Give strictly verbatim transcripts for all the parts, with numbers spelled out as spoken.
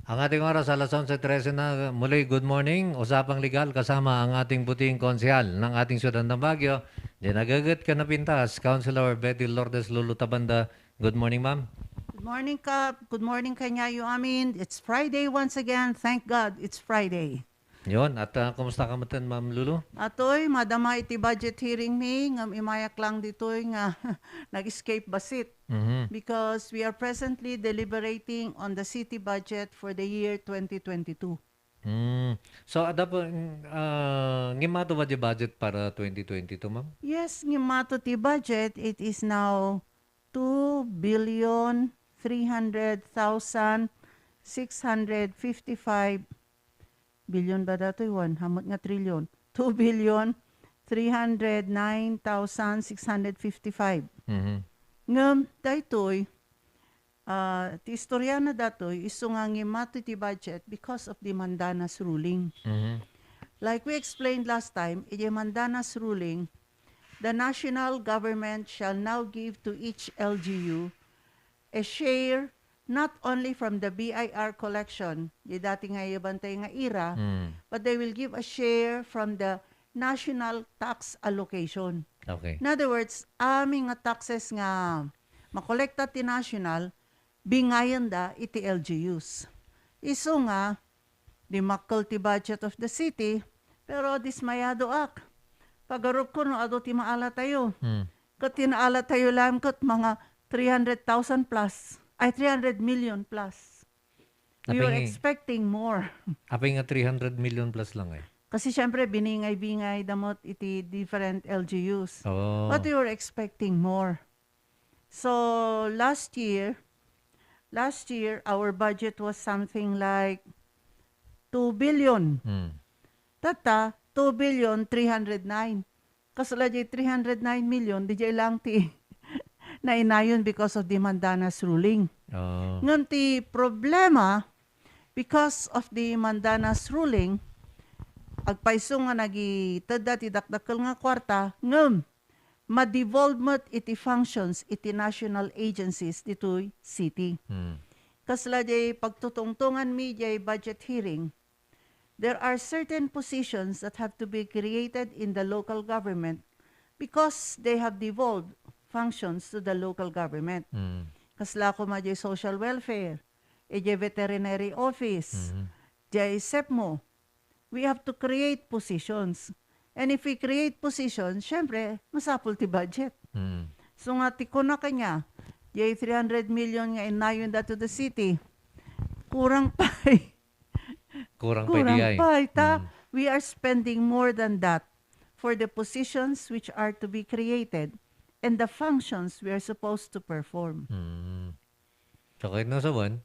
Ang ating oras, alas onse trese na. Muli, good morning. Usapang Legal kasama ang ating butihing konsehal ng ating syudad ng Baguio, di nagugut ken napintas, Councilor Betty Lourdes Lulu Tabanda. Good morning, ma'am. Good morning, Kap. Good morning, Kanya Yuamin. It's Friday once again. Thank God it's Friday. Yun. At, ah, kumusta ka metten, Ma'am Lulu? Atoy, madama iti budget hearing mi, ngem imayak lang ditoy nga nag-escape basit. Mhm. Because we are presently deliberating on the city budget for the year twenty twenty-two. Mm. So, adda po, mm, ah, ngimmato ba di budget para twenty twenty-two, ma'am? Yes, ngimmato ti budget. It is now two billion three hundred thousand six hundred fifty-five billion ba datoy? Wen, hammot nga trillion. Two billion three hundred nine thousand six hundred fifty-five. Mhm. Ngem, daytoy, ah, ti istoriana datoy, isu nga ngimmato ti budget because of the Mandanas ruling. Mhm. Like we explained last time, iti Mandanas ruling, the national government shall now give to each L G U a share not only from the B I R collection, di dati nga iyabantay nga ira, Mm. but they will give a share from the national tax allocation. Okay. In other words, amin nga taxes nga makolekta ti national, bingayenda iti L G Us. Isu nga, dimakkel ti budget of the city, pero dismayadoak. Pagarupko no adu ti maalatayo. Hmm. Ket ti naalatayo laeng ket mga three hundred thousand plus, ay, three hundred million plus. We Apay were nga expecting more. Apay nga three hundred million plus lang eh. Kasi siyempre, biningay-bingay damot iti different L G Us. Oh. But we were expecting more. So, last year, last year, our budget was something like two billion. Hmm. Tatta, two billion three hundred nine. Kasla di three hundred nine million, di jay lang ti nainayon because of the Mandanas ruling. Oh. Ngem ti problema, because of the Mandanas ruling, agpayso nga nagitedda ti dakdakkel nga kuarta, ngem ma-devolve met iti functions iti national agencies ditoy city. Hmm. Kasla jay pagtutungtongan mi jay budget hearing, there are certain positions that have to be created in the local government because they have devolved functions to the local government. Hmm. Kasla koma jay social welfare, e jay veterinary office, Mhm. jay sepmo, we have to create positions. And if we create positions, syempre, masapul ti budget. Mm. So nga, ti kuna kanya, jay three hundred million nga inayonda to the city, kurang pay. Kurang pay Kurang diay. pay. Ta, Mm. we are spending more than that for the positions which are to be created and the functions we are supposed to perform. Mm. So, kahit nasa one,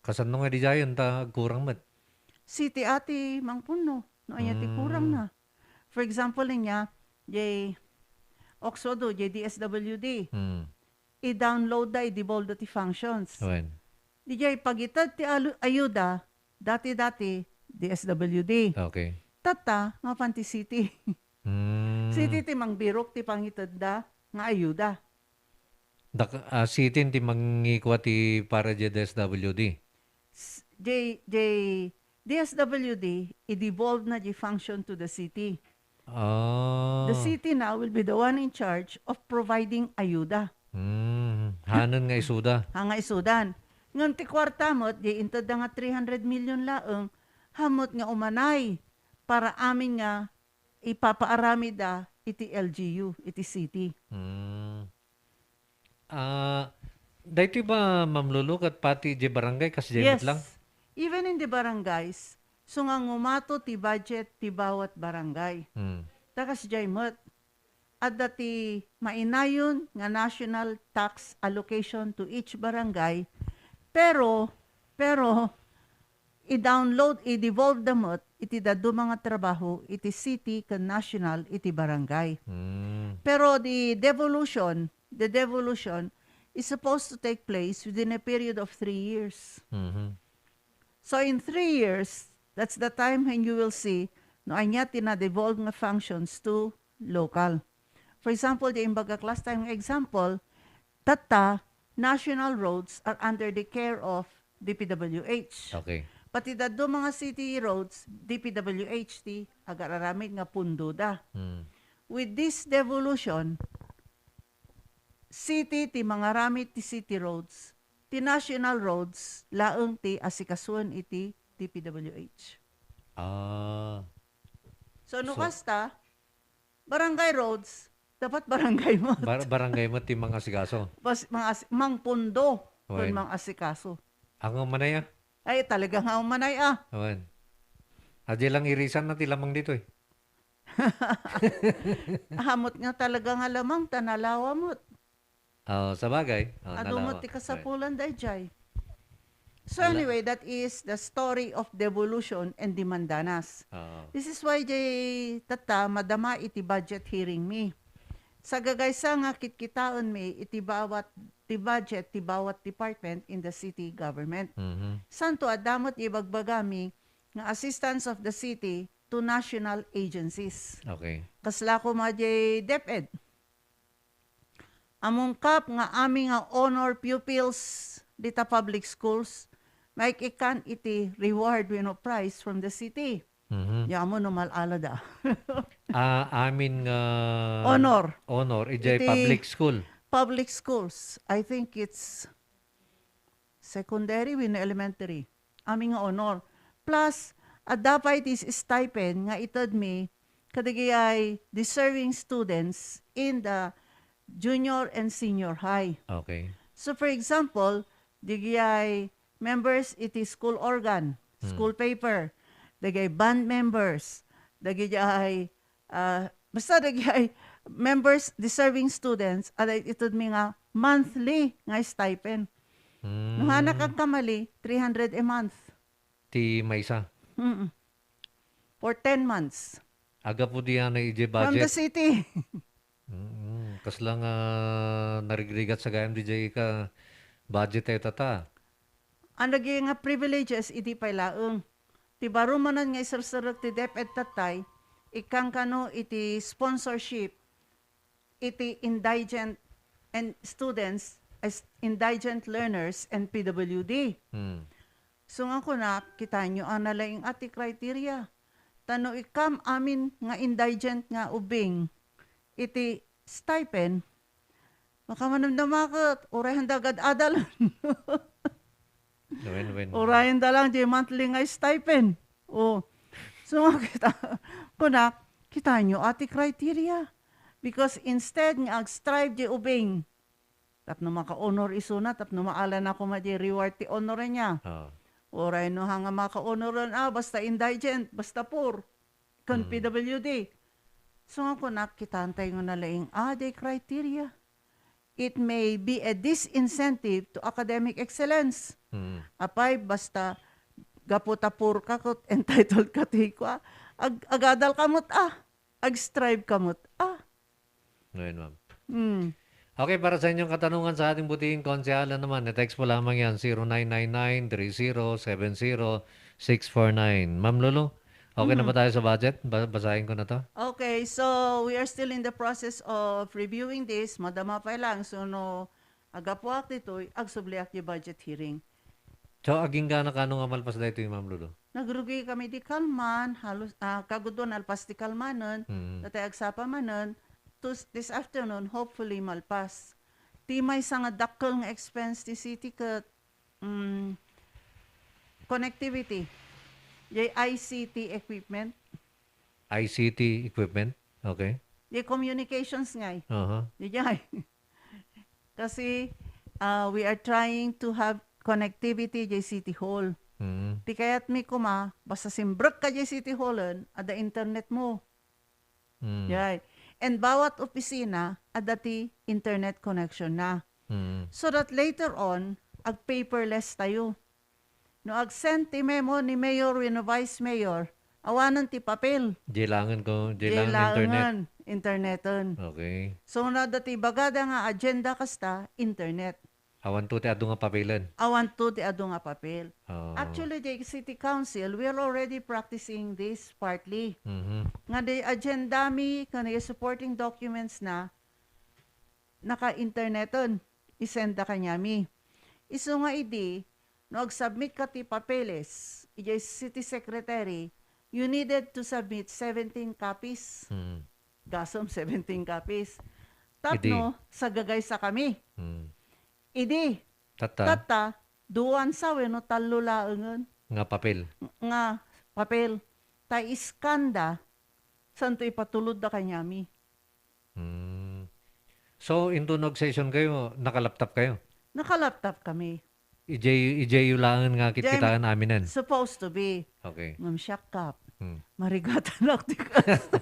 Kasano nga dijayen ta agkurang met? City a ti mangpunno, no ania ti Mm. kurangna. For example, ania, jay OCSO adu, jay D S W D. Mm. I-download da, i-devolve da ti functions. Wen. Dijay pagited ti alu-, ayuda, dati-dati, D S W D. Okay. Tatta, mapan ti city. Mm. City ti mangbirok ti pangitedda nga ayuda. Dak-, ah, city ti mangikua ti para jay D S W D. S-, jay, jay D S W D, i-devolve na jay function to the city. Ah. The city now will be the one in charge of providing ayuda. Hmm, hanen nga isuda. Ha nga isudan. Ngem ti kuarta met, jay intedda nga three hundred million laeng, hamet nga umanay para amin nga ipapaaramidda iti L G U, iti city. Hmm. Ah, daytoy ba, Ma'am Lulu, ket pati idiay barangay, kasdiay met lang? Yes. Even in the barangays, so nga ngumato ti budget ti bawat barangay. Hmm. Ta kasdiay met, adda ti mainayon nga national tax allocation to each barangay, pero, pero, i-download, i-devolve da met iti dadduma nga trabaho iti city ken national iti barangay. Hmm. Pero the devolution, the devolution is supposed to take place within a period of three years. Mhm. So in three years, that's the time when you will see no ania ti na-devolve nga functions to local. For example, di imbagak last time nga example, tatta, national roads are under the care of D P W H. Okay. Pati dadduma nga city roads, D P W H ti agararamid nga pundoda. Hmm. With this devolution, city ti mangaramid ti city roads, ti national roads laeng ti asikasuen iti D P W H. Ah. So, no So, kasta, barangay roads, dapat barangay met. Bar-, barangay met ti mangasikaso. Bas-, mangas-, mangpundo kun Wen. mangasikaso. Ang umanay, ah. Ay, talaga nga umanay, ah. Wen. Adi lang irisan na ti lamang ditoy. Hamot nga talaga nga lamang, ta nalawa met. Oh, sabagay. Oh, Adu met nalawa. ti kasapulan dayjay. So Ala- anyway, that is the story of devolution and demandanas. Oo. This is why jay tatta, madama iti budget hearing mi. Sagagaysa nga kitkitaen mi iti bawat, ti budget ti bawat department in the city government. Mhm. Santo adda met ibagbagami nga assistance of the city to national agencies. Okay. Kasla koma jay DepEd. Among kap nga ami nga honor pupils dita public schools, maikkan iti reward wenno prize from the city. Mhm. Ya mo no mal-alada. Ah, amin nga Honor. honor, ijay Iti public school. public schools. I think it's secondary wenno elementary. Ami nga honor. Plus, adda pay ti stipend nga itedmi kadagiti deserving students in the junior and senior high. Okay. So, for example, dagiti members iti school organ, Hmm. school paper, dagiti band members, dagiti, ah, basta dagiti members, deserving students, adda itedmi nga monthly nga stipend. Hmm. No, hanak agkamali, three hundred a month. Ti maysa? Mm. For ten months. Agapu diay ijay From the budget. city. Mm, kasla nga narigrigat sa gayam dijay ka budget tayo tata. Ang naging nga privileges, idi pay laeng. Ti baro manen nga iserserrek ti DepEd tattay, ikkan kano iti sponsorship, iti indigent and students, as indigent learners and P W D. Hmm. So nga kunak, kitaenyo a nalaing-at ti criteria. Ta no ikkam amin nga indigent nga ubing iti stipend, makamanamnama ket, uray handa agad-adal. Wen, wen. Urayen da lang di monthly nga stipend. Oh. So, makita, kunak, kitaenyo a ti criteria. Because instead nga ag-strive di ubing, tapno maka-honor isuna, tapno maala na koma di reward ti honor niya. Ah. Uray no, ha nga maka-honor, ah, basta indigent, basta poor, kan Mm. P W D. So, nga kunak, kitaan tayo nga nalaing, ah, di criteria. It may be a disincentive to academic excellence. Mm. Apay, basta gapu ta poor ka, ket entitled ka ti kua, ag-, agadal ka met, ah. Ag-strive ka met, ah. Ngayon, ma'am. Mm. Okay, para sa inyong katanungan sa ating butihing konsehala naman, i-text po lamang yan, zero nine nine nine three zero seven zero six four nine. Ma'am Lulu, okay na ba Mhm. tayo sa budget? Ba-, basahin ko na to? Okay, so we are still in the process of reviewing this. Madama pa lang, so no, agapuak ditoy, agsubliak di budget hearing. So, agingga na kano nga malpas daytoy, Ma'am Lulu? Nagrugi kami di kalman, halos, ah, kagudon alpas di kalmanen, Mm. natay agsapa manen, tus-, this afternoon, hopefully, malpas. Ti maysa nga dakkel nga expense ti city ket, mm, connectivity. Jay I C T equipment. I C T equipment? Okay. Jay communications ngay. Aha. Jay, jay. Kasi, ah, we are trying to have connectivity jay City Hall. Mm. Ti kayatmi koma, basta simbrek ka jay City Hallen, adda internet mo. Mm. Jay. And bawat opisina, adda ti internet connection na. Mm. So that later on, ag-paperless tayo. No ag-send ti memo ni mayor wenno vice mayor, awanen ti papel. Jay laengen ko, jay laengen internet. Jay laengen, interneten. Okay. So, no adda ti ibagada nga agenda kasta, internet. Awanto ti adu nga papelen. Awanto ti adu nga papel. Oo. Actually, the city council, we are already practicing this partly. Mhm. Nga the agenda mi, ken the supporting documents na, naka-interneten, isenda kaniami. Isu nga idi, no agsubmit ka ti papeles, idiay city secretary, you needed to submit seventeen copies. Mm. Gasem, seventeen copies. Tapno, sagagaysa kami. Mm. Idi, Tatta. tatta, duansa wenno tallo laengen Nga papel. nga papel. Ta iskanda, santo ipatulodda kaniami. Hmm. So, inton nag-session kayo, naka-laptop kayo? Naka-laptop kami. Ijay, ijay laengen nga Jay, kitkitaen aminen. Supposed to be. Okay. Ngem siak, Kap. Hmm. Marigatanak ti kasta.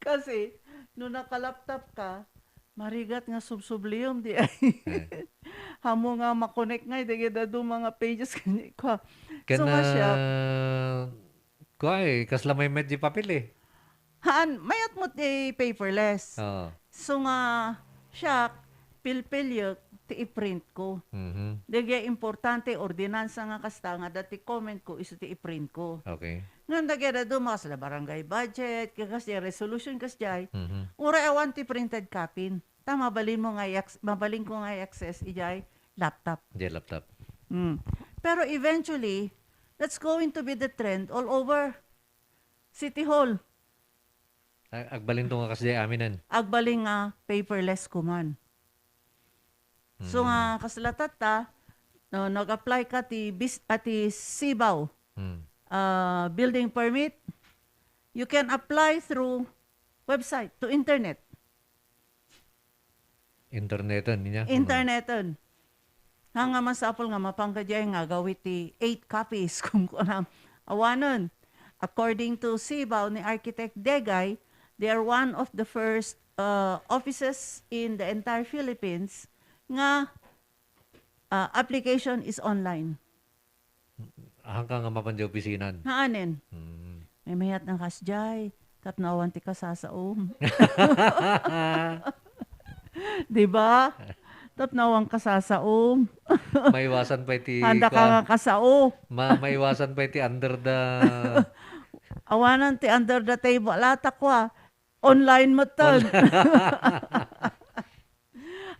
Kasi, no naka-laptop ka, marigat nga subsubliom di ay. Eh. Amo nga makonek nga, dagiti adu nga pages kani ko. Ken, So, nga siya. ah, kuay, kasla may medyo papel eh. Haan, mayat mo ti paperless. Oo. So nga, siya, pilpiliek ti i-print ko. Mhm. Dagiti importante, ordinansa nga kasta nga dati comment ko, isu ti i-print ko. Okay. Ngem dagiti adu nga kasla barangay budget, kas di resolution, kas di ay, Mhm. uray awan ti printed copy. Ta mabalin mo nga i-acc-, mabalin ko nga i-access, ijay laptop. Ijay laptop. Mm. Pero eventually, that's going to be the trend all over City Hall. Ag-, agbalin to nga kasdi aminen. Agbalin nga paperless ko man. So Mm. nga, kasla tatta, no, nag-apply ka ti bis-, ah, ti Cibao, Mm. ah, building permit, you can apply through website, to internet. Interneten, niya? Interneten. Haan nga masapul nga mapan ka diay nga agawid ti eight copies, kumkunam. Awanen, according to Cibao ni Architect Degay, they are one of the first, uh, offices in the entire Philippines nga, uh, application is online. Haan ka nga mapan diay opisina? Haanen. Mm. Maymayat nga kasdiay, tapno awan ti kasasaom. Di ba? Tapno awan kasasaom. Maiwasan pay ti Handa ka kuan. nga kasao. Ma-, maiwasan pay ti under the Awanan ti under the table. Lata kwa. Online met ten. On-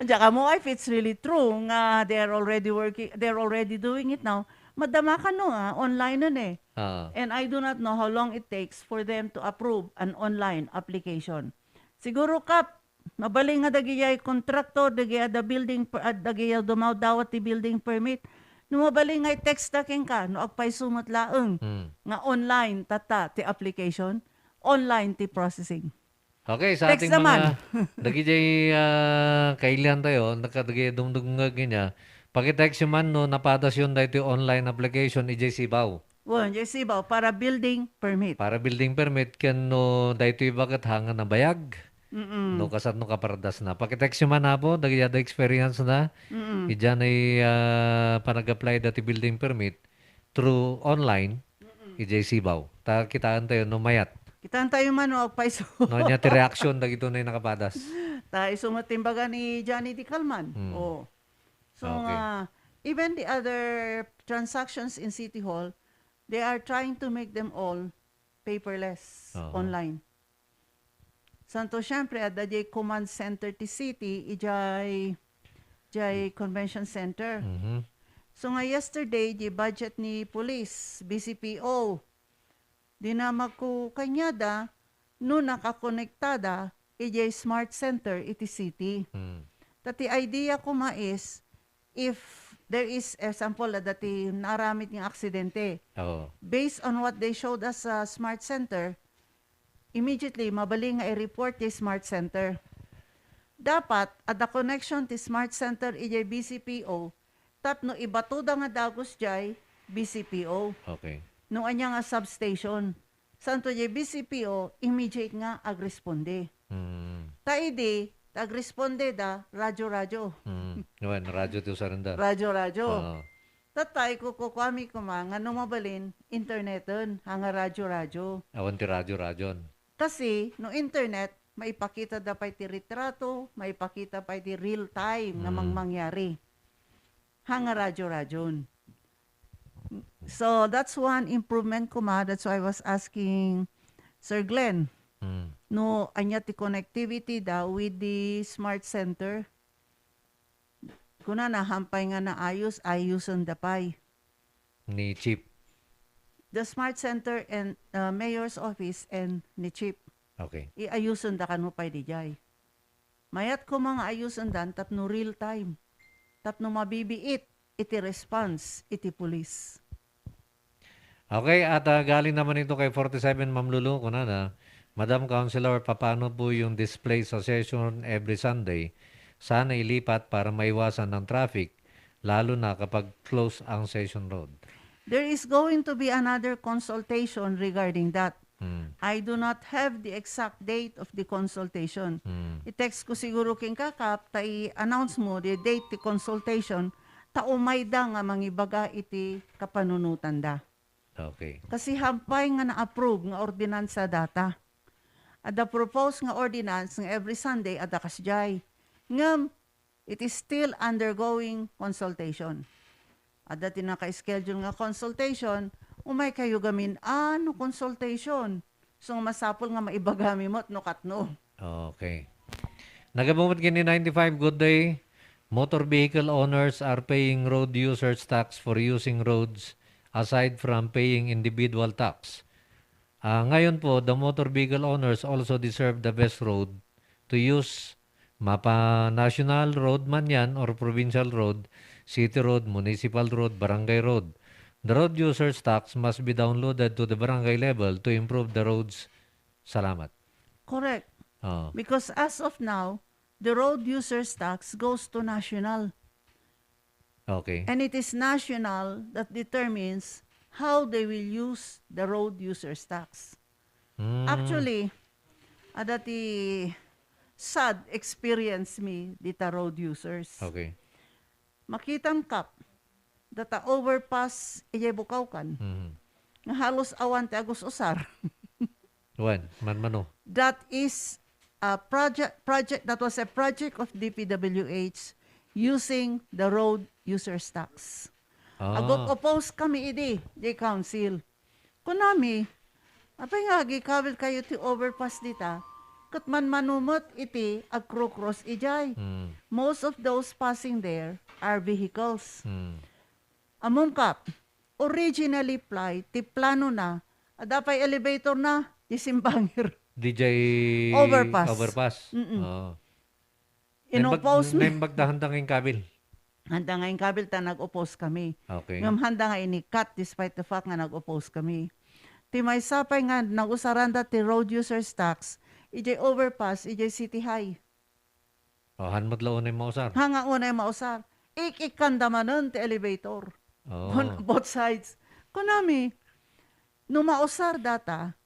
Diak ammo if it's really true nga they're already working, they're already doing it now. Madama kano, ah, online nun eh. Ah. And I do not know how long it takes for them to approve an online application. Siguro, Kap, mabalin nga dagiti contractor, dagiti adda building per-, ah, dagiti dumawdawat ti building permit. No mabalin nga i-text ta kenka, no agpayso met laeng Hmm. nga online tatta ti application, online ti processing. Okay, sa Text ating naman. mga dagiti, ah, kailian tayo, nagkadagiti dumdumngeg niya, pakitext man no napadasyon daytoy online application idiay Cibao. Wen, idiay Cibao, para building permit. Para building permit, ken no daytoy baket haan nga nabayag. Mm-mm. No kasano kaparadasna. Pakitext man, Apo, dagiti adda experience na. Mm-mm. Idiay, ah, panag-apply dati building permit through online, Mm-mm. idiay Cibao. Ta kitaan tayo no mayat. Kitaan tayo man no agpayso. No, ania ti reaction dagito nga nakapadas. Ta isu met ti imbaga ni Johnny Di Calman. Hmm. Oh. So, Okay. nga, even the other transactions in City Hall, they are trying to make them all paperless, Aha. online. Santo, siyempre, adda diay command center ti city, idiay, diay convention center. Mhm. So nga yesterday, di budget ni police, B C P O, dinamag ko kaniada no nakakonektada idiay smart center iti city. Hmm. Ta ti idea ko man is, if there is, example, adda ti naaramid nga aksidente, Oo. based on what they showed us sa smart center, immediately, mabalin nga i-report ti smart center. Dapat, adda connection ti smart center idiay B C P O, tapno ibatoda nga dagus diay B C P O. Okay. No ania nga substation. Santo diay B C P O, immediate nga agresponde. Hmm. Ta idi, ta agresponde da, radyo-radyo. Hmm. Wen, radyo ti usarenda. Radyo-radyo. Oo. Tatta, ikukukuami koma nga no mabalin, interneten, haan nga radyo-radyo. Awan ti radyo-radyon. Kasi, no internet, maipakita da pay ti retrato, maipakita pay ti real time nga Mm. mangmangyari. Haan nga radyo-radyon. So, that's one improvement koma. That's why I was asking Sir Glenn, Mm. no, ania ti connectivity da with the smart center. Kunana, hampay nga naayos, ayusenda pay. Ni Chief. The Smart Center and, uh, Mayor's Office and ni Chief. Okay. Iayusenda kano pay dijay. Mayat koma nga ayusendan tapno real time. Tapno mabibiit iti response iti pulis. Okay, at, ah, galing naman ito kay forty-seven Ma'am Lulu, kunana, "Madam Councilor, papaano po yung display sa session every Sunday? Sana ilipat para maiwasan ng traffic, lalo na kapag close ang session road." There is going to be another consultation regarding that. Hmm. I do not have the exact date of the consultation. Hmm. I-text ko siguro ken ka, Kap, ta i-announce mo the date ti consultation, ta umayda nga mangibaga iti kapanunotanda. Okay. Kasi hampay nga na-approve nga ordinansa data. Adda proposed nga ordinance nga every Sunday adda kasdiay. Ngem, it is still undergoing consultation. Adda ti naka-schedule nga consultation, umay kayo gamin, ah, no consultation. So, masapul nga maibagami met no katno. Okay. Nagabumet kini ninety-five, good day. Motor vehicle owners are paying road users tax for using roads aside from paying individual tax. Ah, ngayon po, the motor vehicle owners also deserve the best road to use, mapa national road man yan or provincial road, city road, municipal road, barangay road. The road users tax must be downloaded to the barangay level to improve the roads. Salamat. Correct. Oh. Because as of now, the road users tax goes to national. Okay. And it is national that determines how they will use the road users tax. Mm. Actually, adda ti sad experience mi dita road users. Okay. Makitam, Kap, data overpass idiay Bukawkan. Mhm. Nga halos awan ti agus-usar. Wen, manmano? That is a project, project, that was a project of D P W H using the road users tax. Ah. Agop-oppose kami idi, di council. Kunami, apay nga agikabil kayo ti overpass dita, ket manmano met iti agkrukros idiay. Hmm. Most of those passing there are vehicles. Hmm. Ammom, Kap, originally, Ply, ti planona, adda pay elevator na, di simbangir. Dijay overpass. Overpass. Mm-mm. Oo. Inopose mi. Naimbag-, naimbag ta handa nga inkabil. Handa nga inkabil ta nag-oppose kami. Okay. Ngem handa nga ini-cut despite the fact nga nag-oppose kami. Ti maysa pay nga nagusaranda ti road users tax, ijay overpass, ijay City High. Oh, han met la unay mausar. Ha nga unay mausar. Ik-ikkanda manen ti elevator. Oh. On both sides. Kunami, no mausar data,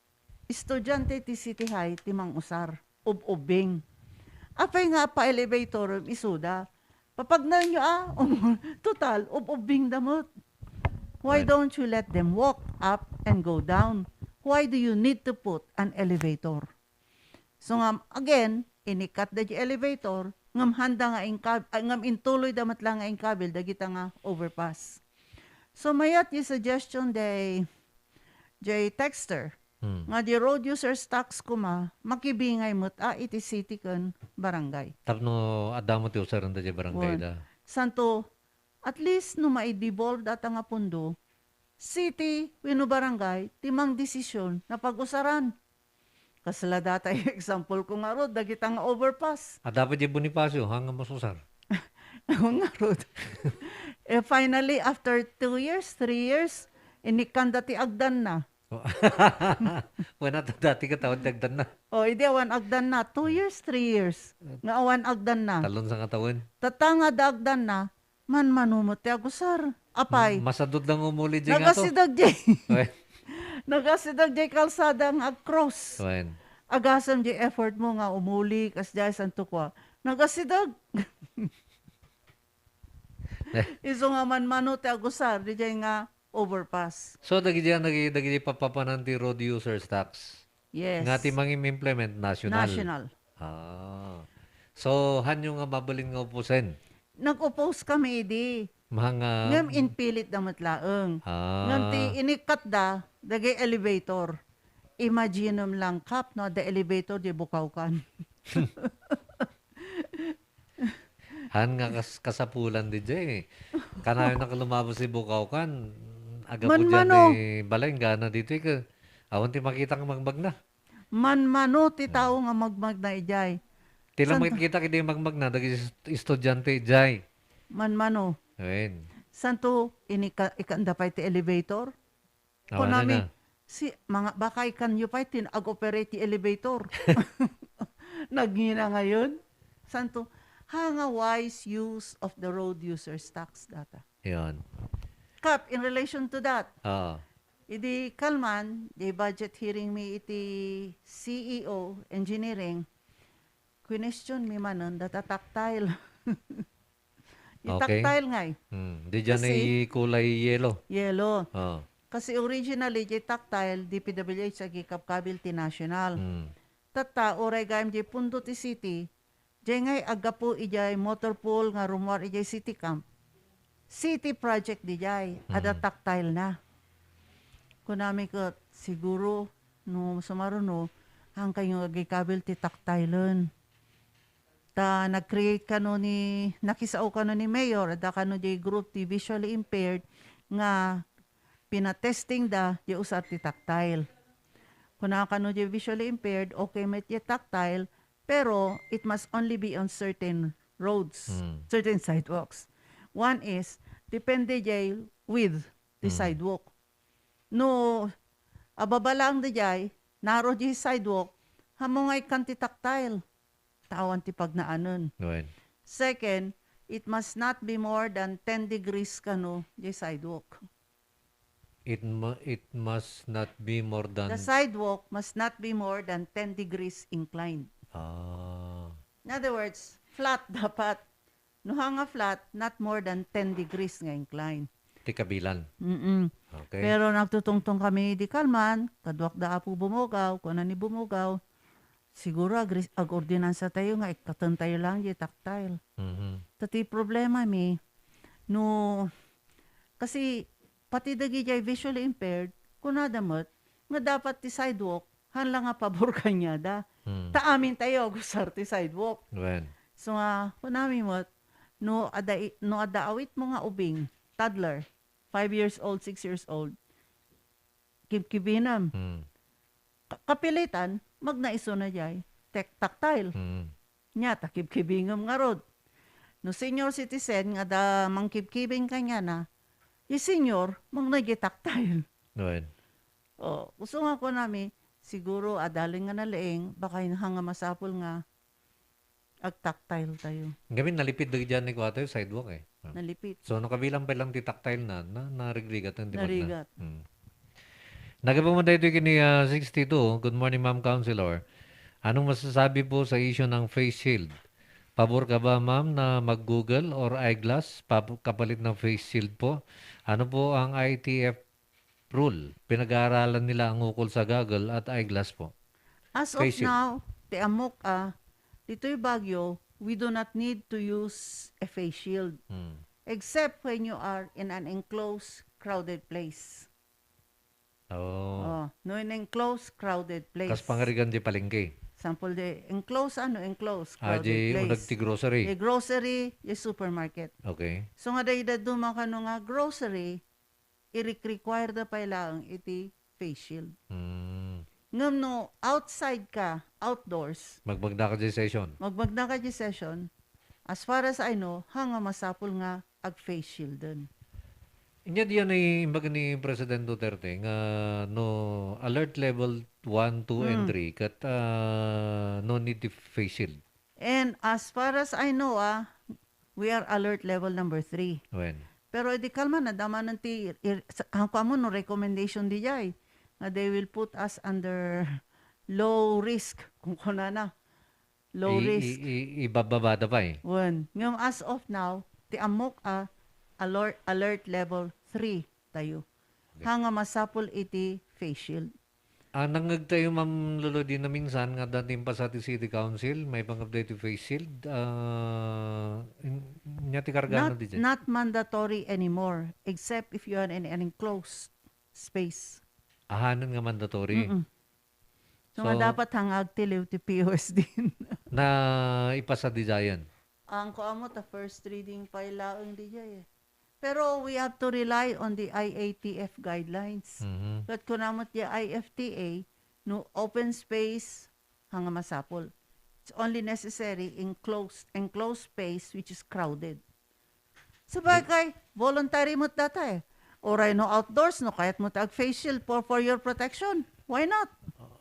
estudiante ti City High ti mangusar. Ub-ubbing. Apay nga pa-elevator isuda? Papagnaenyo a, um, total, ub-ubbing da met. Why don't you let them walk up and go down? Why do you need to put an elevator? So ngam, again, ini-cut da di elevator, ngam handa nga inkab-, ah, ngam intuloy da met la nga inkabil dagita nga overpass. So mayat di suggestion day, jay texter, Hmm. nga di road users tax kuma, makibingay met a iti city ken barangay. Tapno adda met ti usarenda jay barangay da. Santo, at least no maidevolve data nga pundo, city wenno barangay ti mangdesisyon na pag-usaran. Kasla data example ko ngarud, dagita nga overpass. Adda pay di Bonifacio, ha nga masusar. Ngarud. Eh, finally, after two years, three years, inikkanda ti agdanna. Wen, adda dati ket awan ti agdanna. Oh, idi awan agdanna. Two years, three years. Nga awan agdanna. Talon sangatawen. Tatta nga adda agdanna, manmano met ti agusar. Apay? Masadut lang umuli di nga to. Nagasideg di. Wen. Nagasideg di kalsada nga ag-cross. Wen. Agasem di effort mo nga umuli, kas di ay santo kwa. Nagasideg. Isu nga manmano ti agusar, di jay nga overpass. So, dagiti, dagiti, dagiti papapanan ti road users tax. Yes. Nga ti mangim-implement national. National. Ah. So, hanyo nga mabalin nga opposen? Nag-oppose kami idi. Mga ngem inpilit da met laeng. Ah. Ngem ti inikkat da, dagay elevator. Imaginem lang, Kap, no, the elevator di Bukawkan. Haan nga kas-, kasapulan diay. Kanayon a lumabas ti bukaw kan, aggapu diay Manmano. Ni balay, inggana ditoy ka. Awan ti makita nga magmagna. Manmano ti tao nga magmagna idiay. Ti San- lamet kita kiti magmagna, dagiti est-, estudiante idiay. Manmano. Wen. Santo, inika-, ikanda pay ti elevator? Awan Kunami, na. Si, mga, baka ikanyo pay tin ag-operate ti elevator. Nagngina ngayon. Santo, ha nga wise use of the road users tax data. Yon. Kap, in relation to that, Oo. Idi kalman, di budget hearing mi iti C E O engineering, question mi manen data tactile. Yung Okay. Tactile ngay. Hmm. Di dyan Kasi ay kulay yellow. Yellow. Oo. Kasi originally, di tactile, D P W H, agikabkabil ti national. Hmm. Tatta, uray gayam di pundo ti city, Diay ngay aggapu idiay motor pool nga rummuar idiay city camp. City project didiay, adda Mm. tactile na. Kunami ket, siguro, no sumaruno, haan kayo nga agikabil ti tactilen. Ta nag-create kano ni, nakisao kano ni Mayor, adda kano diay group ti visually impaired nga pinatesting da diay usar ti tactile. Kuna kano diay visually impaired, okay met diay tactile, Pero it must only be on certain roads, Mm. certain sidewalks. One is, depende jay width ti Mm. sidewalk. No, ababa lang da jay, narrow jay sidewalk, ammo nga ikkan ti tactile. Tawan ti pagnaanen. Wen. Second, it must not be more than ten degrees kano jay sidewalk. It mu-, it must not be more than The sidewalk must not be more than ten degrees inclined. Ah. In other words, flat dapat. No, haan nga flat, not more than ten degrees nga incline. Ti kabilan. Mm-mm. Okay. Pero nagtutungtong kami di kalman, kaduak da Apo Bumugaw, kuna ni Bumugaw, Siguro agri-, ag-ordinansa tayo nga ikkaten tayo lang di tactile. Mhm. Ta ti problema mi, no, kasi pati dagiti visually impaired, kunada met nga dapat ti sidewalk, haan lang nga pabor kaniada. Hmm. Ta amin tayo agusar ti sidewalk. Wen. So nga, kunami met, no adda i-, no adda awitmo nga ubing, toddler, five years old, six years old, kibkibinem. Hmm. Ka-, kapilitan, magna isuna jay tek-, tactile. Hmm. Nia, ta kibkibingem ngarud. No senior citizen nga adda mangkibkibing kaniana, ti senior, magna jay tactile. Wen. O, isu nga kunami, siguro, adalen nga nalaing, baka haan nga masapul nga ag-tactile tayo. Ngamin, nalipid dagiti ni kuwatayo, sidewalk eh. Ah. Nalipid. So, no kabilang pay lang ti tactile na, na, narigrigat ang demand na. Narigat. Hmm. Nagabu mo daytoy kini, ah, sixty-two. Good morning, Ma'am Councilor. Anong masasabi po sa issue ng face shield? Pabor ka ba, ma'am, na mag-Google or eyeglass pa-, kapalit ng face shield po? Ano po ang I T F rule. Pinag-aaralan nila ang ukol sa goggle at eyeglass po. As of Face shield. now, ti ammok a, ditoy Baguio, we do not need to use a face shield. Hmm. Except when you are in an enclosed, crowded place. Oh. Oh, no, in enclosed, crowded place. Kas pangarigan di palengke. Sample di enclosed, ano, enclosed, Ah, crowded di place. Unag ti grocery. Di grocery, di supermarket. Okay. So nga, day daduma kano nga grocery, i-require da pay laeng iti face shield. Mm. Ngem no outside ka, outdoors, Magmagna ka di session. Magmagna ka di session, as far as I know, haan nga masapul nga ag-face shielden. Inya diyan ay imbaga ni President Duterte nga no alert level one, two, and Mm. three, kat, ah, no need to face shield. And as far as I know, ah, we are alert level number three. Wen. Pero idi kalman, adda manen ti, ir-, sa-, haan ko ammo no recommendation di jay, nga they will put us under low risk, kung kunana. Low I-, risk. I-, i-, ibababa da pay. Wen. Ngem as of now, ti ammok a, alert, alert level three tayo. Okay. Haan nga masapul iti face shield. Ah, nangngeg tayo, Ma'am Lolo Dina, minsan nga adda ti impasa ti City Council, maipanggep daytoy face shield. Ah, in-, nia ti kargana Not, di dyan? Not mandatory anymore, except if you are in an enclosed space. Ahanen nga mandatory. Mm-mm. So, So, nga dapat haan nga agtiliw ti P O S din. Na ipasa di dyan? Ang kuan mo, ta first reading pay laeng di jay eh. Pero we have to rely on the I A T F guidelines. Mhm. Ket kunam met di I F T A, no open space, nga masapul. It's only necessary in closed, enclosed space which is crowded. Sabagay, voluntary met data eh. Uray no outdoors, no kayat mo ti ag-face shield for, for your protection. Why not?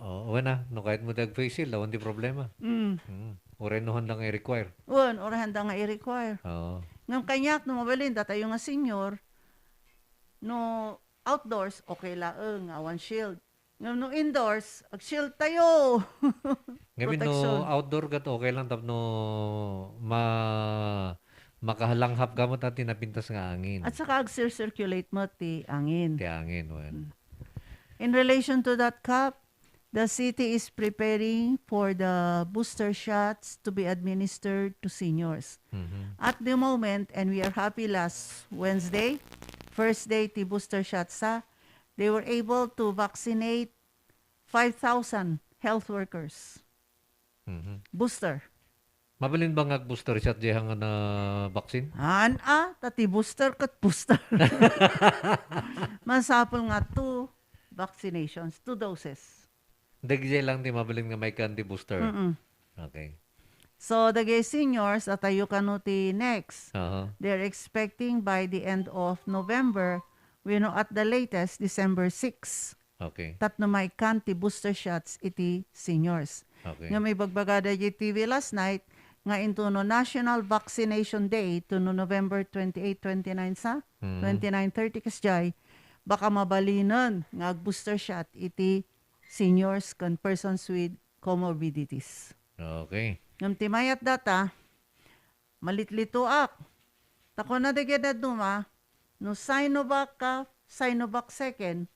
Oo, wen a, no kayat mo ti ag-face shield, awan ti problema. Mm. Mm. Uray no handa nga i-require. Wen, uray handa nga i-require. Oo. Ngem kaniak, no mabalin, datayo nga senior, no outdoors, okay laeng, awan shield. Ngem no indoors, ag-shield tayo. Ngem no outdoor ket okay lang tapno ma-, makahalanghap ka met ti napintas nga angin. At saka ag-circulate met ti angin. Ti angin, wen. Mm. In relation to that, Kap, the city is preparing for the booster shots to be administered to seniors. Mhm. At the moment, and we are happy, last Wednesday, first day ti booster shots, ha, they were able to vaccinate five thousand health workers. Mhm. Booster. Mabalin ba nga ag-booster shot diay nga na vaccine? Haan a, ta ti booster ket booster. Masapul nga two vaccinations, two doses. Dagiti lang ti mabalin nga maikkan ti booster. Mm-mm. Okay. So, dagiti seniors, atayo kano ti next. Aha. They're expecting by the end of November, wenno at the latest, December six. Okay. Tapno maikkan ti booster shots iti seniors. Okay. Nga may bagbaga da T V last night, nga intuno National Vaccination Day, tuno November twenty-eight, twenty-nine sa, Mm. twenty-nine, thirty kasjay, baka mabalinen nga ag-booster shot iti seniors ken persons with comorbidities. Okay. Ngem ti mayat data, malitlitoak. Ta kuna dagiti dadduma, no Sinovac ka, Sinovac second,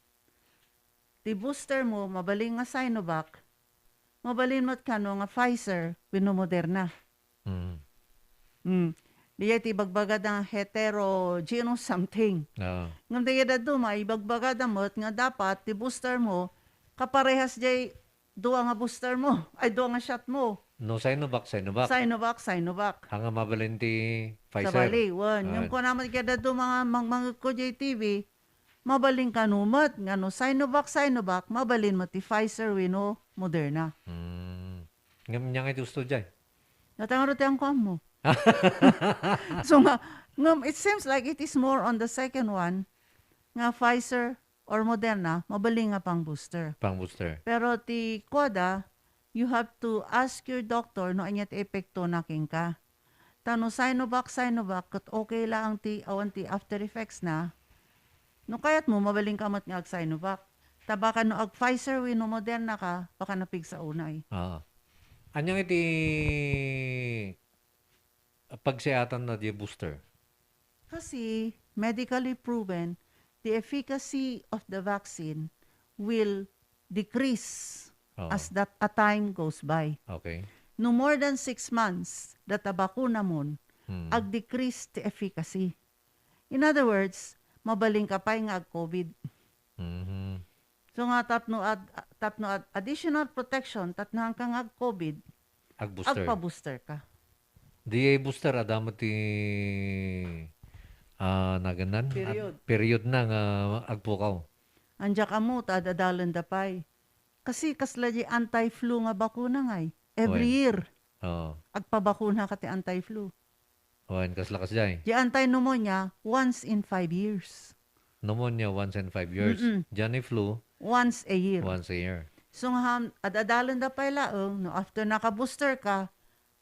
ti booster mo, mabalin nga Sinovac, mabalin met kano nga Pfizer wenno Moderna. Mm. Mm. Diay ti ibagbaga da nga heterogeneous something. Oo. Ngem dagiti dadduma, ibagbaga da met nga dapat ti booster mo kaparehas diay dua nga booster mo, ay, dua nga shot mo. No Sinovac, Sinovac. Sinovac, Sinovac. Haan nga mabalin ti Pfizer. Sabali, wen. Ngem kuna met dagiti dadduma nga mangmangegko diay T V, mabalin kano met nga no Sinovac, Sinovac, mabalin met ti Pfizer wenno Moderna. Hmm. Ngem ania nga iti usto diay? Data ngarud ti kuan mo. So nga, ngem it seems like it is more on the second one, nga Pfizer or Moderna, mabalin nga pang-booster. Pang-booster. Pero ti kuada, you have to ask your doctor no ania ti epektona kenka. Ta no Sinovac, Sinovac, ket okay laeng ti awan ti after effects na, no kayat mo, mabalin ka met nga ag-Sinovac. Ta baka no ag-Pfizer wenno Moderna ka, baka napigsa unay. Oo. Ania nga iti pagsiatanna diay booster? Kasi, medically proven, the efficacy of the vaccine will decrease Oo. as that a time goes by. Okay. No more than six months that a bakuna mon, Hmm. ag-decrease ti efficacy. In other words, mabalin ka pay nga ag-COVID. Mhm. So nga tapno ad-, tapno ad-, additional protection, tapno haanka nga ag-COVID, Ag-booster. agpa-booster ka. Diay booster, adda met ti, ah, nagannan? Period. Ad-, period na nga agpukaw. Ania kano ta ad-adalenda pay. Kasi kasla diay anti-flu nga bakuna ngay. Every Wen. year, Oo. agpabakuna ka ti anti-flu. Wen, kasla kasjay. Diay anti-pneumonia, once in five years. Pneumonia, once in five years. Mm-mm. Diay flu, Once a year. once a year. So nga, ham-, ad-adalenda pay laeng, no, after naka-booster ka,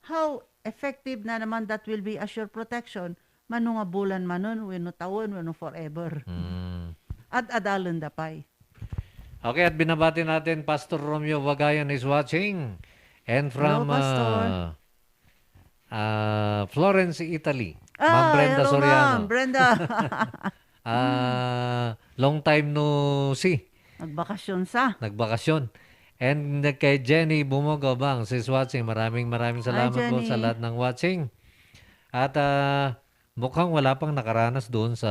how effective na naman that will be as your protection, mano nga bulan manen, wenno tawen, wenno forever. Mm. Ad-adalenda pay. Okay, at binabati natin Pastor Romeo Bagayan is watching. And Hello, from, Pastor. uh, uh, Florence, Italy. Ah, Ma'am Brenda hello, Soriano. Ma'am Brenda. Ah, long time no see. Nagbakasyon sa. Nagbakasyon. And kay Jenny Bumogo Bangs is watching. Maraming, maraming Hi, salamat po sa Jenny. lahat ng watching. At, ah, mukhang wala pang nakaranas doon sa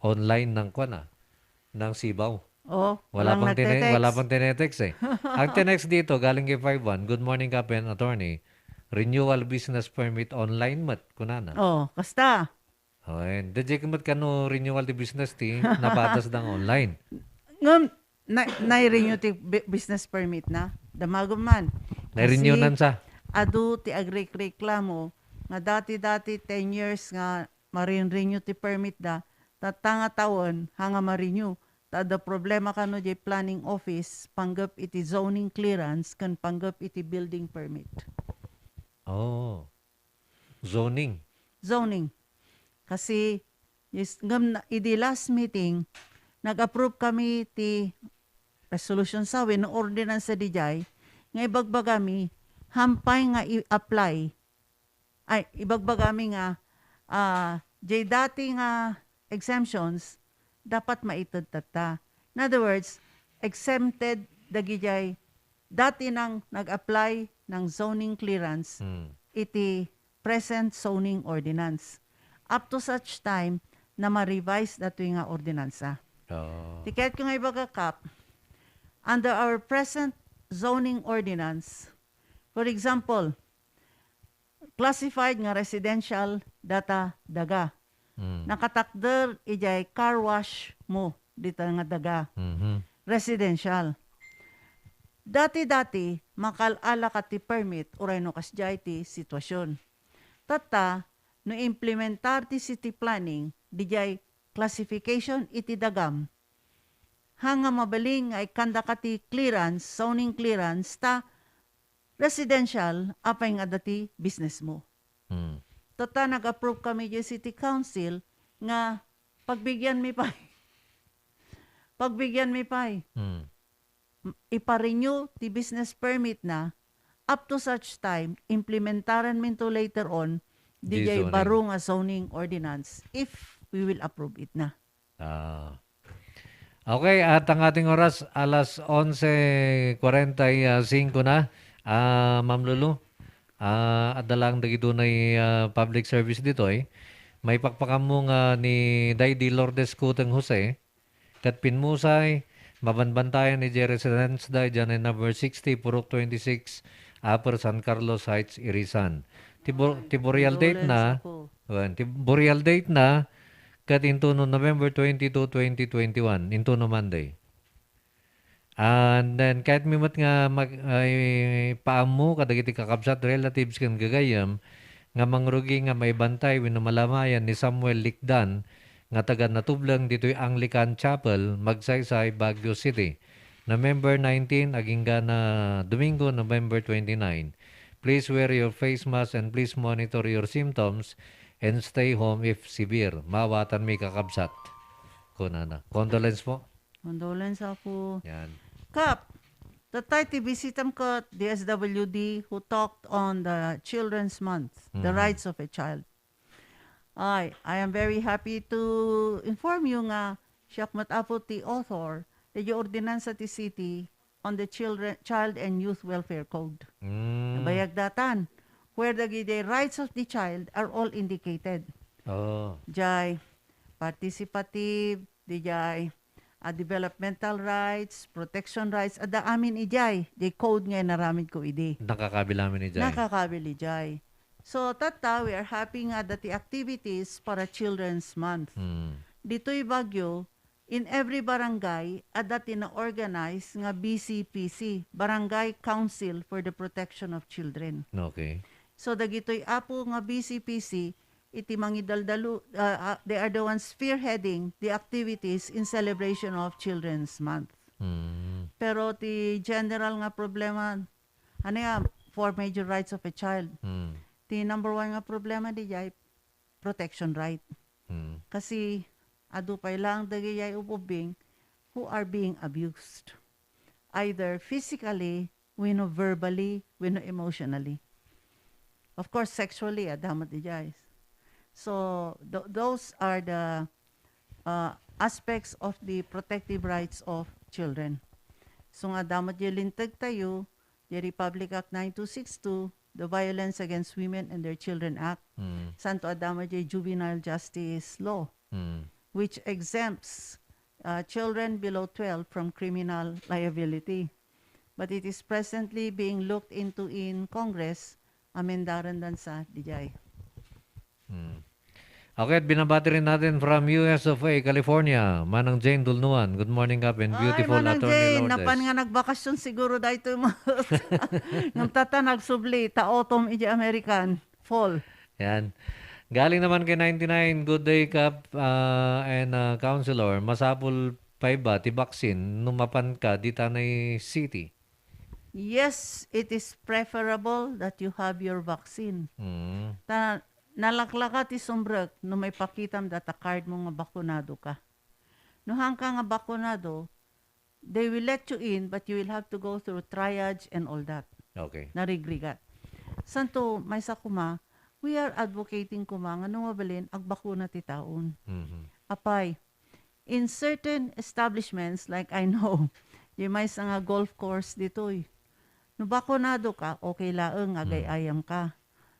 online ng kwan, ah, ng Sibaw. Oh, Wala walang pang tine-, nagte-text. wala pang tinetext eh. Ang tinext dito, galing kay five one, "Good morning, Kap and Attorney. Renewal business permit online met, kunana. Oh, kasta. Wen, daydiay ket met kano renewal ti business ti napadas da nga online. Ngem, na-, nai-renew ti bi-, business permit na. Damagem man. Nai-renew. Kasi nan sa. Adu ti agrekreklamo nga dati-dati ten years nga marin-renew ti permit da, tatta nga tawen, ha nga ma-renew. Ta adda problema kano diay planning office, panggep iti zoning clearance, ken panggep iti building permit. Oh. Zoning. Zoning. Kasi, yes, ngem na, idi last meeting, nag-approve kami ti resolution sa wenno ordinance sa dijay, nga ibagbagami, hampay nga i-apply. Ay, ibagbagami nga, ah, jay dati nga exemptions, dapat maited tatta. In other words, exempted dagijay dati nang nag-apply ng zoning clearance Hmm. iti present zoning ordinance. Up to such time na ma-revise datoy nga ordinansa. Oo. Ti kayatko nga ibaga, Kap, under our present zoning ordinance, for example, classified nga residential data daga. Mm. Nakatakder idiay car wash mo dita nga daga. Mhm. Residential. Dati-dati, makal-ala ka ti permit, uray no kasdiay ti sitwasyon. Tatta, no implementar ti city planning, didiay classification iti dagam, ha nga mabalin nga ikkandaka ti clearance, zoning clearance, ta residential, apay nga adda ti business mo. Hmm. Tatta, nag-approve kami diay city council nga pagbigyan mi pay. Pagbigyan mi pay. Hmm. Ipa-renew ti business permit na up to such time implementaran minto later on diay baro nga zoning ordinance if we will approve it na. Ah. Okay, at ang ating oras, alas onse kuwarenta y singko na. Ah, Ma'am Lulu, ah, adda lang dagitoy, ah, public service ditoy. Maipakpakam mo nga ni Daydi Lourdes Cuteng Jose, ket Pinmusay, mabanbantayan idiay residence da idiay number sixty, Purok twenty-six, Upper San Carlos Heights, Irisan. Ti bur-, ti burial date na, Condolence ako. Wen, ti burial date na, ket intono November twenty-two, twenty twenty-one, intono Monday. And then, kayatmi met nga mag-, ay, paammo kadagiti kakabsat, relatives, ken gagayyem nga mangrugi nga maibantay wenno malamayan ni Samuel Likdan nga taga-natubleng ditoy Anglican Chapel, Magsaysay, Baguio City, November nineteen, agingga na Domingo, November twenty-nine. Please wear your face mask and please monitor your symptoms and stay home if severe. Maawatanmi, kakabsat. Kunana. Condolence po. Condolence, Apo. Yan. Kap, tattay ti bisitam ket D S W D who talked on the Children's Month, the Mhm. rights of a child. Ay, I am very happy to inform you nga siak met, Apo, ti author daydiay ordinansa ti city on the children, Child and Youth Welfare Code. Mm. Nabayag datan, where dagiti rights of the child are all indicated. Oh. Jay, participative, diay, ah, developmental rights, protection rights, adda amin idiay, di code nga inaramid ko idi. Nakakabil amin idiay. Nakakabil idiay. So, tatta, we are happy nga adda ti activities para Children's Month. Mm. Ditoy Baguio, in every barangay, adda ti na-organize nga B C P C, Barangay Council for the Protection of Children. Okay. So, dagitoy, Apo, nga B C P C, iti mangidaldalu-, ah, ah, they are the ones spearheading the activities in celebration of Children's Month. Mm. Pero ti general nga problema, ano ya, four major rights of a child. Mm. Ti number one nga problema diay, protection right. Mm. Kasi adu pay lang dagiti ubbing who are being abused, either physically, wenno verbally, wenno emotionally. Of course, sexually, adda met idiay. So, th-, those are the, uh, aspects of the protective rights of children. So, nga adda met diay linteg tayo, the Republic Act nine two six two, the Violence Against Women and Their Children Act, Mm. santo adda met diay Juvenile Justice Law, Mm. which exempts, uh, children below twelve from criminal liability. But it is presently being looked into in Congress Amin daren dansa, dijay. Hmm. Okay, at binabati rin natin from U S of A, California, Manang Jane Dulnuan. Good morning, Kap, and Ay, beautiful Manang Attorney Jane, Lourdes. Napan nga nagbakasyon siguro daytoy mo. Ngem tata nagsubli, ta autumn iti American fall. Yan. Galing naman kay ninety-nine, good day, Kap, ah, and, ah, Counselor. Masapul pay ba ti vaccine no mapan ka di Tanay City? Yes, it is preferable that you have your vaccine. Mm. Ta, nalaklaka ti sumrek no maipakitam data card mo nga bakunado ka. No haanka nga bakunado, they will let you in, but you will have to go through triage and all that. Okay. Narigrigat. Santo, maysa kuma, we are advocating kuma nga no mabalin, agbakuna ti taon. Mhm. Apay, in certain establishments, like I know, di maysa nga golf course ditoy. No bakunado ka, okay laeng, Mm. agay-ayam ka.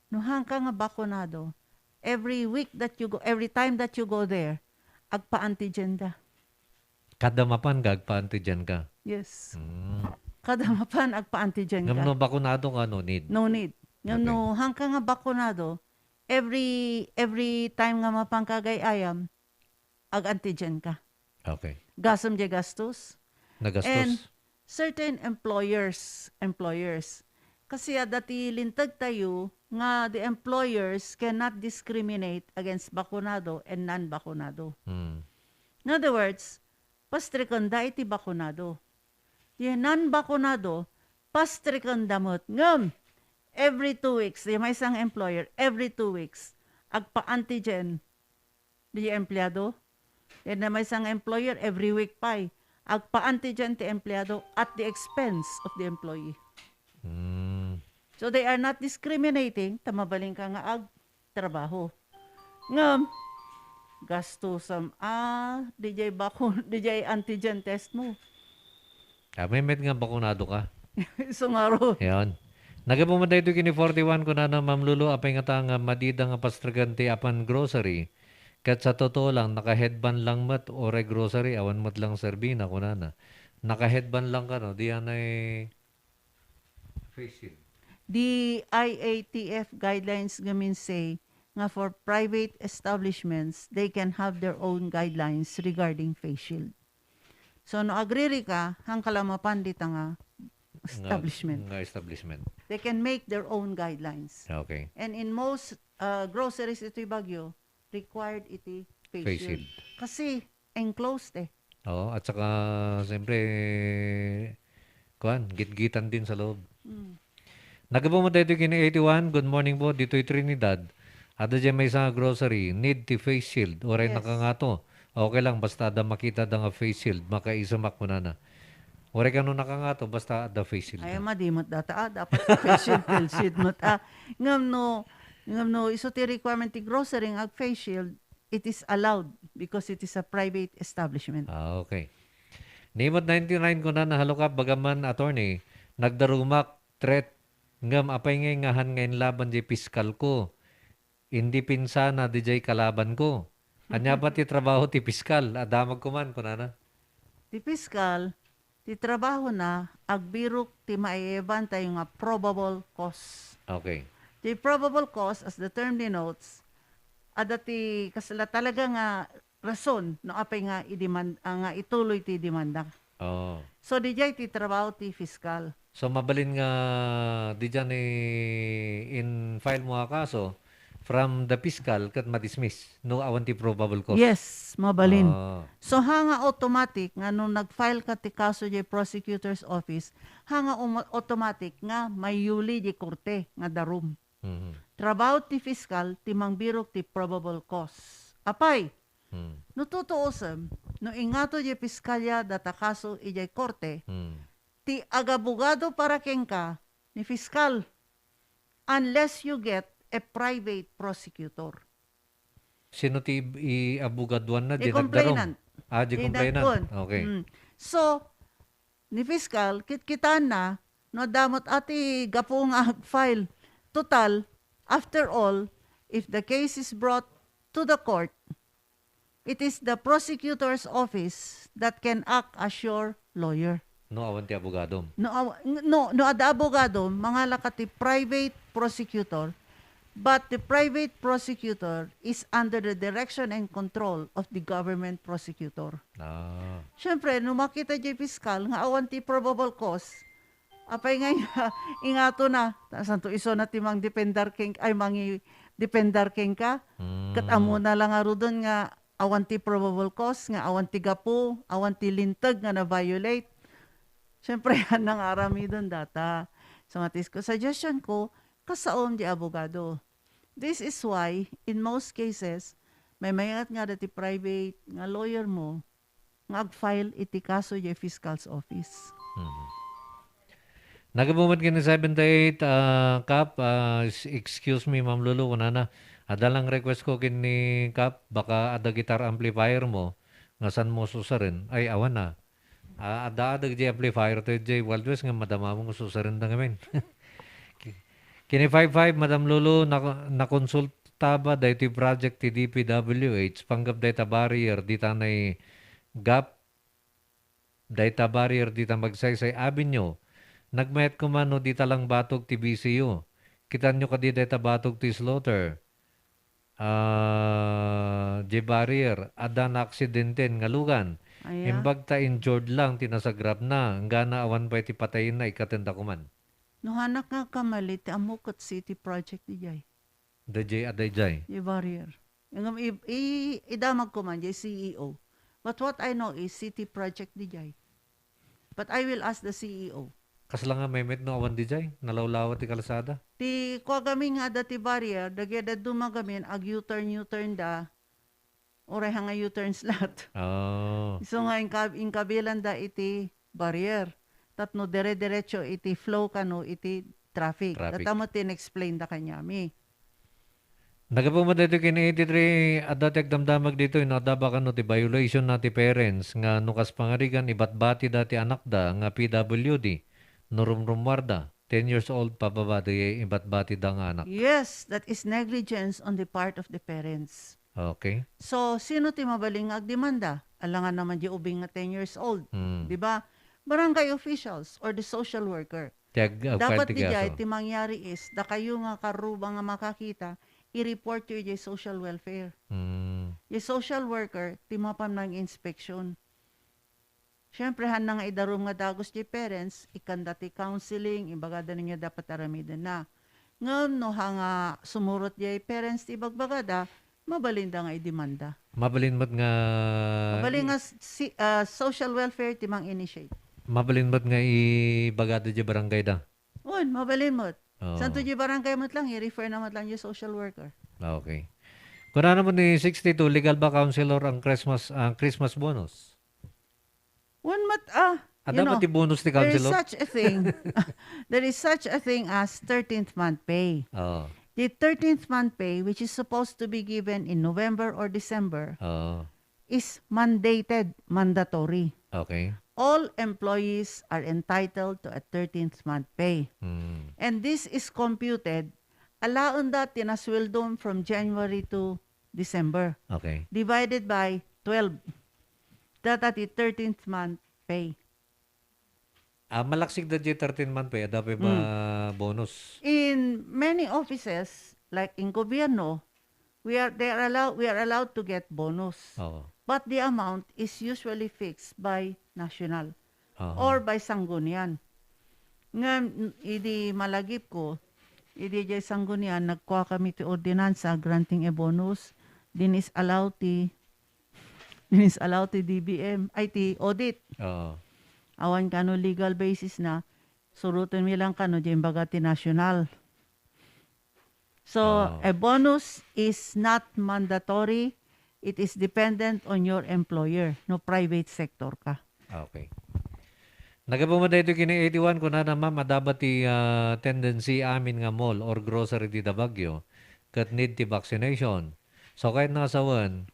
No haanka nga bakunado, every week that you go, every time that you go there, agpa-antigen da. Kada mapan ka, agpa-antigen ka? Yes. Mm. Kada mapan, agpa-antigen Ngem ka. no bakunado ka, no need? No need. Ngem Okay. no haanka nga bakunado, every, every time nga mapan ka agay-ayam, ag-antigen ka. Okay. Gasem diay gastos. Nagastos. And certain employers, employers. Kasi adda ti linteg tayo nga the employers cannot discriminate against bakunado and non-bakunado. Hmm. In other words, pastrikenda iti bakunado. Ti non-bakunado, pastrikenda met. Ngem, every two weeks, ti maysa nga employer, every two weeks, agpa-antigen di empleado. Ti maysa nga employer, every week pay, agpa-antigen ti empleado at the expense of the employee. Hmm. So they are not discriminating, ta mabalin ka nga agtrabaho. Ngem, gastusem, ah, dijay bakun, dijay antigen test mo. Ah, met nga bakunado ka. Isu ngarud. Yan. Nagapu met daytoy ken ni forty-one, kunana, Ma'am Lulu, apay ngata nga madida nga pastreken ti apan grocery? Ket sa totoo lang, naka-headband lang met, uray grocery, awan met lang serbina, kunana. Naka-headband lang kano, diay face shield. The I A T F guidelines ngamin say nga for private establishments, they can have their own guidelines regarding face shield. So, no agririka, haanka la mapan dita nga Nga, establishment. nga establishment. They can make their own guidelines. Okay. And in most, uh, groceries itoy Baguio, required iti face Face shield. shield. Kasi enclosed eh. Oo, at saka, siyempre, kuwan, gitgitan din sa loob. Mm. Nagapu met daytoy ken ni eighty-one, good morning po, ditoy Trinidad. Adda diay maysa nga grocery, need ti face shield. Uray Yes. nakangato. Okay lang, basta adda makita da nga face shield, makaisamak, kunana. Uray kano nakangato, basta adda face shield Ay, na. madi met data, ah, dapat face shield, face shield met, ah. Ngem no, ngem no, isu ti requirement ti grocery nga ag face shield, it is allowed because it is a private establishment. Ah, okay. Ni met ninety-nine, kunana, Hello, Kap, bagaman, attorney, nagdarumak, threat, ngem apay ngay nga han nga inlaban diay piskal ko? Indi pinsana dijay kalaban ko. Ania ba ti trabaho ti piskal? Adamag ko man, kunana. Ti piskal, ti trabahona, agbirok ti maiyaban tayo nga probable cause. Okay. Ti probable cause, as the term denotes, adda ti kasla talaga nga rason no apay nga i-demand-, ah, nga ituloy ti demanda. Oo. So, dijay ti trabaho ti piskal. So, mabalin nga dijay ni in-file mo a kaso from the piskal ket madismiss no awan ti probable cause. Yes, mabalin. Ah. So, ha nga automatic nga no nag-file ka ti kaso diay prosecutor's office, ha nga um-, automatic nga mayuli diay korte nga darum. Mhm. Trabaho ti piskal ti mangbirok ti probable cause. Apay, Hmm. no tutuosem, no ingato diay piskalya data kaso idiay korte, Hmm. ti agabogado para kenka ni piskal, unless you get a private prosecutor. Sino ti i-, abogaduanna? Di complainant. Nagdarum? Ah, di complainant. Okay. Mm. So, ni piskal, kitkitaenna, no, adda met a ti gapu nga ag-file. Total, after all, if the case is brought to the court, it is the prosecutor's office that can act as your lawyer. No awan ti abogadom. No, aw-, no, no adda abogado, mangalaka ti private prosecutor, but the private prosecutor is under the direction and control of the government prosecutor. Ah. Siyempre, no makita diay piskal nga awan ti probable cause, apay nga ingato na, ta santo iso na ti mangdependar ken, ay, mangi-, dependar kenka. Mm. Ket ammona la ngaruden nga awan ti probable cause, nga awan ti gapu, awan ti linteg nga na-violate. Siyempre, yan ang aramiden data. So, nga tis ko, suggestion ko, kasaom di abogado. This is why, in most cases, may mayat nga dati private nga lawyer mo, nga ag-file iti kaso diay fiscal's office. Mhm. Nagapu met ken ni seven eight, ah, Kap, ah, s-, excuse me, Ma'am Lulu, kunana, adda lang request ko ken ni Kap, baka adda guitar amplifier mo, nga saan mo susaren? Ay, awan na. Ah, adda, adda diay amplifier to diay Wild West nga madama mo nga susaren da ngamin. Ki-, kini five five, Madam Lulu, nak-, nakonsulta ba daytoy project ti D P W H, panggap dayta barrier, dita nay gap, dayta barrier dita Magsaysay Avenue. Nagmayat koma no dita lang batog ti B C U. Kitanyo kadi dayta batog ti Slaughter? Ah, diay barrier, adda naaksidenten nga lugan. Aya. Imbag ta injured lang ti nasagrapna, nggana awan pay ti patayenna, ikkatenda koman. No hanak nga kamali, ti ammo ket city project diay. Dayjay, ah, dayjay. Diay barrier. Ngem i-, i-, idamag ko man, diay C E O. But what I know is city project diay. But I will ask the C E O. Kasla nga memet no awan diay, nalawlawa ti kalsada. Ti kua gamin nga adda ti barrier, dagiti dadduma gamin, ag-U-turn, U-turn da, uray ha nga U-turn slot. Oh. So nga, inka-, inkabilanda iti barrier. Tapno dire-diretso iti flow kano iti traffic. Traffic. Data met ti in-explain da kaniami. Nagapu met daytoy ken eighty-three, adda ti agdamdamag ditoy, no adda ba kano ti violation na ti parents nga no kas pangarigan ibatbati da ti anakda nga P W D, no rumrummuarda, ten years old pababa, ti ibatbati da nga anak. Yes, that is negligence on the part of the parents. Okay. So, sino ti mabalin nga agdemanda? Alangan naman di ubing nga ten years old. Hmm. Di ba? Barangay officials or the social worker. Ti ag-, ag-file dapat ti diay kaso. Ti mangyari is, dakayo nga karuba nga makakita, i-report yo idiay social welfare. Hmm. Diay social worker, ti mapan manginspeksyon. Siyempre, haanna nga idarum nga dagus diay parents, ikkanda ti counseling, ibagada nga dapat aramidenna. Ngem no ha nga sumurot diay parents ti ibagbagada, mabalinda nga idemanda. Mabalin met nga Mabalin nga s-, si, ah, social welfare ti mang-initiate. Mabalin met nga ibagada diay barangay da. Wen, mabalin met. Oo. Santo diay barangay met lang, i-refer na met lang diay social worker. Okay. Kunana met ni sixty-two, legal ba, Councilor, ang Christmas, ang Christmas bonus? Wen met, ah, you Adda ba know, ti bonus ti there is councilor? Such a thing. There is such a thing as thirteenth month pay. Oo. The thirteenth month pay, which is supposed to be given in November or December, Oo. is mandated, mandatory. Okay. All employees are entitled to a thirteenth month pay. Mm. And this is computed, alaenda ti nasweldom from January to December. Okay. Divided by twelve. Data ti thirteenth month pay. Ah, malaksik da diay thirteenth month pay, adda pay ba Mm. bonus? In many offices, like in gobyerno, we are, they are allowed, we are allowed to get bonus. Oo. But the amount is usually fixed by national Oo. or by sanggunian. Ngem, idi malagipko, idi diay sanggunian, nagkuakami ti ordinansa granting a bonus, din is allowed ti Miss Alaw ti D B M, ay, ti audit. Oo. Awan kano legal basis na, surotenmi lang kano diay imbaga ti national. So, Oo. a bonus is not mandatory. It is dependent on your employer, no private sector ka. Okay. Nagapu met daytoy ken eighty-one, kunana, "Ma'am, adda ba ti, ah, tendency amin nga mall or grocery dita Baguio ket need ti vaccination?" So, kayatna a sawen,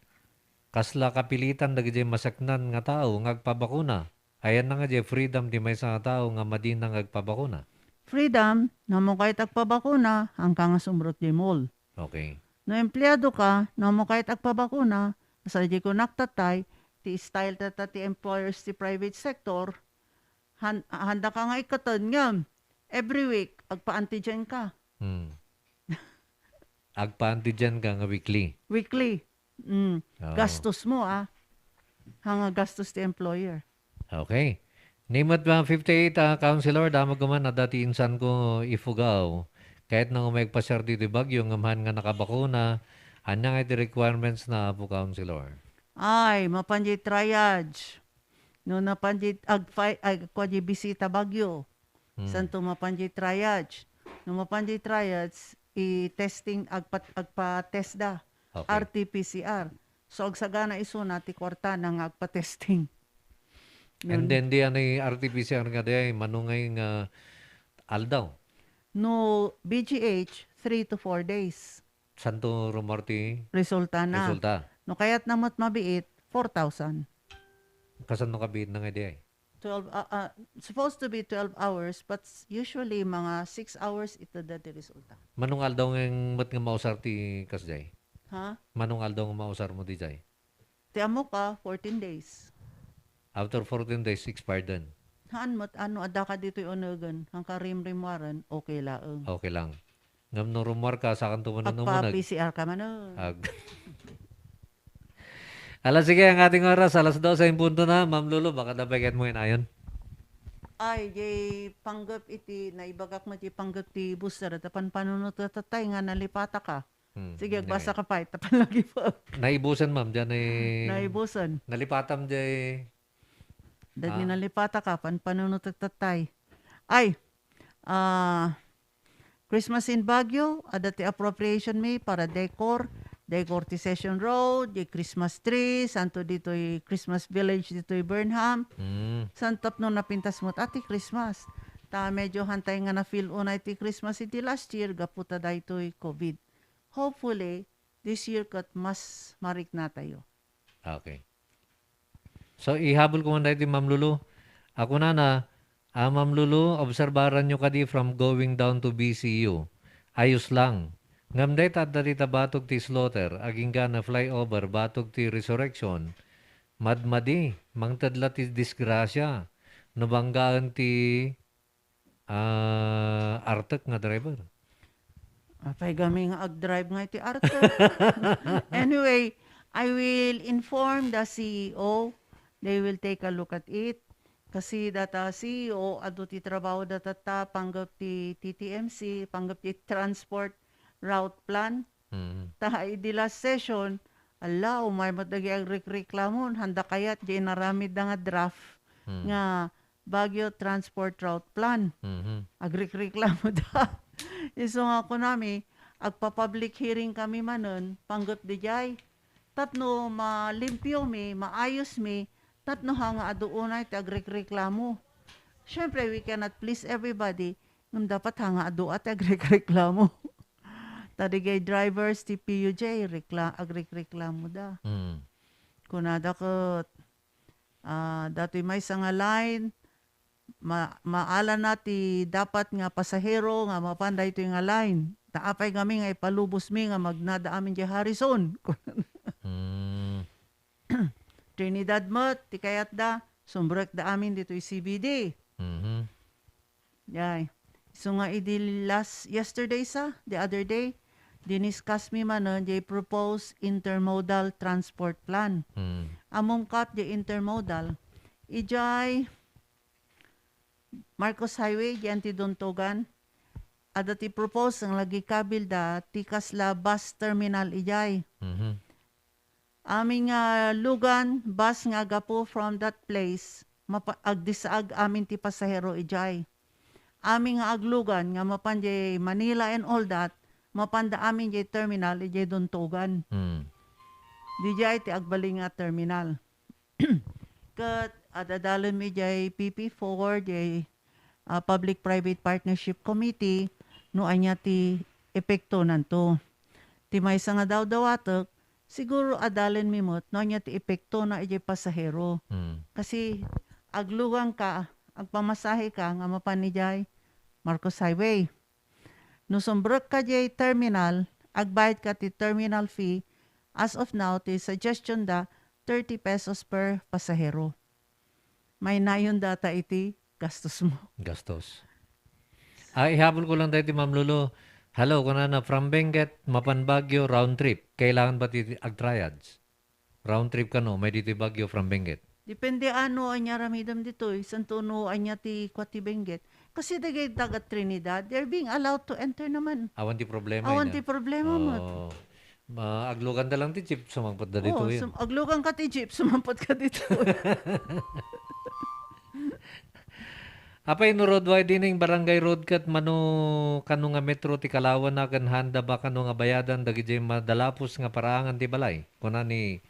kasla kapilitan dagiti masaknan nga tao nga agpabakuna? Ayanna nga diay freedom ti maysa nga tao nga madina nga agpabakuna? Freedom, no ammok kayat agpabakuna, haanka nga sumrot diay mall. Okay. No empleado ka, no ammok kayat agpabakuna, sadiay ko naktatay, ti style tatta ti employers ti private sector, Han-, handa ka nga ikkaten ngem every week, agpa-antigen ka. Hmm. Agpa-antigen ka nga weekly. Weekly. Mm. Oo. Gastos mo, ah. Hanga gastos ti employer. Okay. Ni met, ah, fifty-eight, ah, Councilor, damag man, adda ti insan ko ipugaw. Kayat na umay agpasiar ditoy Baguio, ngem haan nga nakabakuna. Ania nga iti requirements na, Apo Councilor? Ay, mapan di triage. No, napan di agfi-, ag-, kua di bisita Baguio. Hmm. Santo mapan di triage. No mapan di triage, i-testing, agpat-, agpa-test da. Okay. R T P C R. So, agsagana isuna ti kuartana nga agpa-testing. And then, di anay R T P C R nga di ay, manungay nga aldaw? No, B G H, three to four days. Santo rummuar ti resulta na. Resulta. No kayat na met mabiit, four thousand. Kasano kabiit na nga di ay? Twelve, ah, ah, supposed to be twelve hours, but s-, usually mga six hours ito da ti resulta. Manong aldaw nga met nga mausar ti kasjay? Ha? Manong aldaw nga mausar mo di jay? Ti ammok, fourteen days. After fourteen days, expired din. Haan met, ano, adda ka ditoy unegen, hangka rimrimmuaren, okay laeng. Okay lang. Ngem no rummuar ka, sakanto manen umuneg. Agpa-P C R ka manen. Ag-, Ala, sige, ang ating oras, alas dose en punto na. Ma'am Lulu, baka da pay ket mo inayon. Ay, jay panggep iti, naibagak met jay panggep ti booster, ta panpanunot ta tay nga nalipata ka. Hmm, sige, agbasa ka pay, ta panlagi po. Naibusen, ma'am, diyan ay naibusen. Nalipatam jay. Dagiti nalipata ka, panpanunot ta tay. Ay, ah, Christmas in Baguio, adda ti appropriation mi para decor, decor ti Session Road, di Christmas tree, santo ditoy Christmas Village ditoy Burnham. Mm. San tapno napintas met a ti Christmas. Ta medyo hantay nga na-feel unay ti Christmas iti last year, gapu ta daytoy covid. Hopefully, this year ket mas mariknatayo. Okay. So, ihabol ko man daytoy, Ma'am Lulu. A, kunana, "Ah, Ma'am Lulu, obserbaranyo kadi from going down to B C U. Ayos lang. Ngem dayta adda dita batog ti slaughter, agingga na flyover, batog ti Resurrection. Madmadi, mangted la ti disgrasya. No banggaen ti ah, Artek nga driver. Apay kami nga ag-drive nga iti Artek. Anyway, I will inform the C E O. They will take a look at it. Kasi data C E O, adu ti trabaho data ta, panggap ti T T M C, panggap ti transport route plan. Mm. Ta idi last session, ala, umay met dagiti agrekreklamo, handa kayat, di inaramid da nga draft Mm. nga Baguio Transport Route Plan. Mhm. Agrekreklamo da. Isu nga kunami, agpa-public hearing kami manen, panggep didiay. Tapno malimpio mi, maayos mi, tapno ha nga adu unay ti agrekreklamo. Siyempre, we cannot please everybody. Ngem dapat ha nga adu a ti agrekreklamo. Ta dagiti drivers ti P U J, rekla-, agrekreklamo da. Mm. Kunada ket, ah, datoy maysa nga line, ma-, maalana ti dapat nga pasahero nga mapan daytoy nga line. Ta apay kami nga ipalubos mi nga magnada amin di Harrison? Mm. Trinidad met ti kayatda, sumbrekda amin ditoy C B D. Mhm. Yay. Isu nga idi last, yesterday sa, the other day, diniscuss mi manen, jay proposed intermodal transport plan. Mm. Ammom ket jay intermodal. Ijay Marcos Highway, diyan ti Duntogan. Adda ti proposed nga lagi kabilda ti kasla bus terminal ijay. Mhm. Amin nga lugan, bus nga agapu from that place, mapa-, agdisaag amin ti pasahero ijay. Amin nga aglugan nga mapan jay Manila and all that, mapanda amin jay terminal ijay Duntogan. Hmm. Dijay ti agbalin nga terminal. Ket adadalenmi jay P P four, jay, ah, Public-Private Partnership Committee, no ania ti epektonanto. Ti maysa nga dawdawatek, siguro adalenmi met no ania ti epektona idiay pasahero. Mm. Kasi aglugan ka, agpamasahe ka nga mapan idiay Marcos Highway. No sumbrekka diay terminal, agbayadka ti terminal fee. As of now, ti suggestion da, thirty pesos per pasahero. Mainayon data iti gastos mo. Gastos. Ah, ihabol ko lang daytoy, Ma'am Lulu. Hello, kunana, from Benguet, mapan Baguio, round trip. Kailangan ba ti ag-triage? Round trip kano, may ditoy Baguio from Benguet. Depende ano ania aramidem ditoy, santo no ania ti kua ti Benguet. Kasi dagiti taga Trinidad, they're being allowed to enter naman. Awan ti problema. Awan ina. Ti problema met. Oo. Ma-, aglugan da lang ti jeep, sumangpet da ditoy. Oo, sum-, aglugan ka ti jeep, sumangpet ka ditoy. Apay no road widening, barangay road ket mano kano nga metro ti kalawana ken handa ba kano nga bayadan dagiti madalapos nga paraangan ti balay? Kuna ni